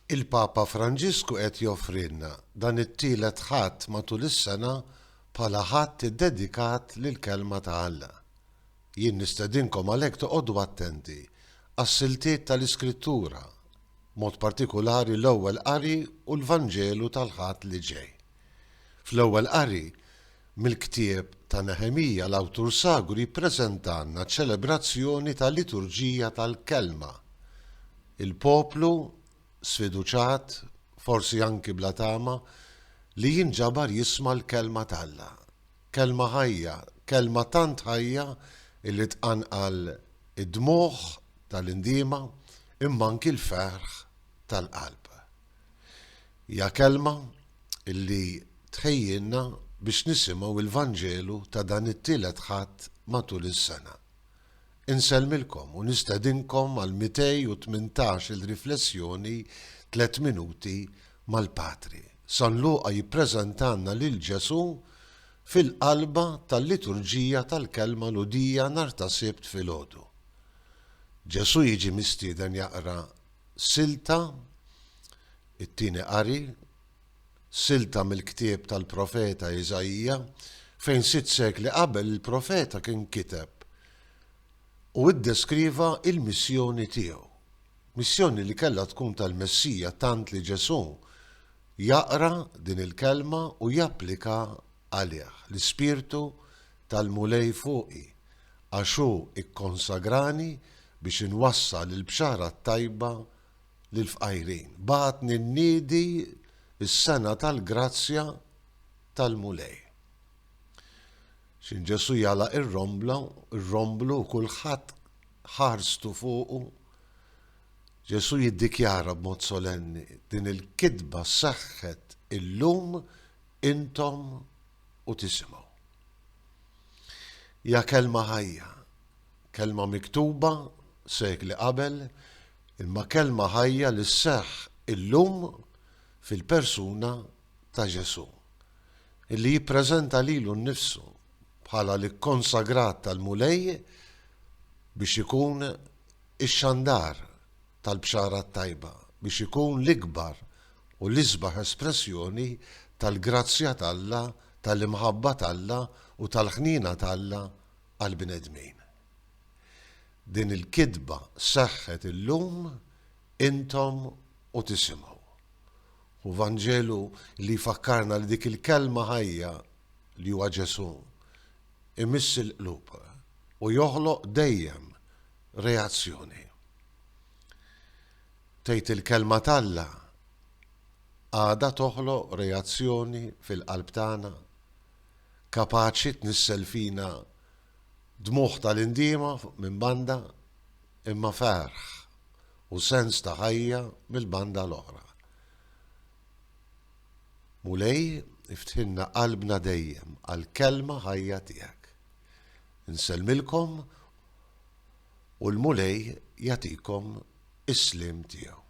Il-Papa Franġisku qed joffrilna dan it-tielet Ħadd matul is-sena bħala Ħadd iddedikat lill-Kelma ta' Alla. Jien nistedinkom għalhekk toqogħdu attenti għas-siltiet tal-Iskrittura, b'mod partikulari l-Ewwel Qari u l-Vanġelu tal-Ħadd li ġej. Fl-Ewwel Qari, mill-ktieb ta' Neħemija l-awtur sagru jippreżentalna ċ-ċelebrazzjoni ta' liturġija tal-Kelma. Il-poplu, sfiduċat, forsi anki bla tama, li jinġabar jisma' l-Kelma t'Alla. Kelma ħajja, kelma tant ħajja illi tqanqal id-dmugħ tal-indiema imma anki l-ferħ tal-qalb. Hija kelma illi tħejjilna biex nisimgħu l-Vanġelu ta' dan it-tielet Ħadd matul is-sena. Insellmilkom u nistedinkom għal 218 il riflessjoni Tliet Minuti mal-Patri. San Luqa jippreżentalna lil Ġesù fil-qalba tal-liturġija tal-Kelma Lhudija nhar ta' Sibt filgħodu. Ġesù jiġi mistieden jaqra silta, it-tieni qari, silta mill-ktieb tal-profeta Iżaija, fejn sitt sekli qabel il-profeta kien kiteb u iddeskriva l-missjoni tiegħu. Missjoni li kellha tkun tal-Messija tant li Ġesù jaqra din il-kelma u japplika għalih, L-Ispirtu tal-Mulej fuqi, għax hu kkonsagrani biex inwassal il-bxara t-tajba lill-fqajrin. Bagħatni nniedi s-sena tal-grazzja tal-Mulej. X'in Ġesù jagħlaq ir-rombla, ir-romblu u kulħadd ħarstu fuqu, Ġesù jiddikjara b'mod solenni, din il-kitba seħħet illum intom u tisimgħu. Hija kelma ħajja, kelma miktuba sekli qabel, imma kelma ħajja li sseħħ illum fil-persuna ta' Ġesù, illi jippreżenta lilu nnifsu bħala l-ikkonsagrat tal-Mulej biex ikun ix-xandar tal-Bxara t-Tajba, biex ikun l-ikbar u l-isbaħ espressjoni tal-grazzja t'Alla, tal-imħabba t'Alla u tal-ħniena t'Alla għall-bnedmin. Din il-kitba seħħet illum intom u tisimgħu. Hu Vanġelu li jfakkarna li dik il-Kelma ħajja li huwa Ġesù imiss il-qlub u joħloq dejjem reazzjoni. Tgħid il-Kelma t'Alla għadha toħloq reazzjoni fil-qalb tagħna, kapaċi tnissel fina dmugħ tal-indiema minn banda, imma ferħ u sens ta' ħajja mill-banda l-oħra. Mulej, iftħilna qalbna dejjem għall-Kelma ħajja tiegħek. Insellmilkom u l-Mulej jagħtikom is-sliem tiegħu.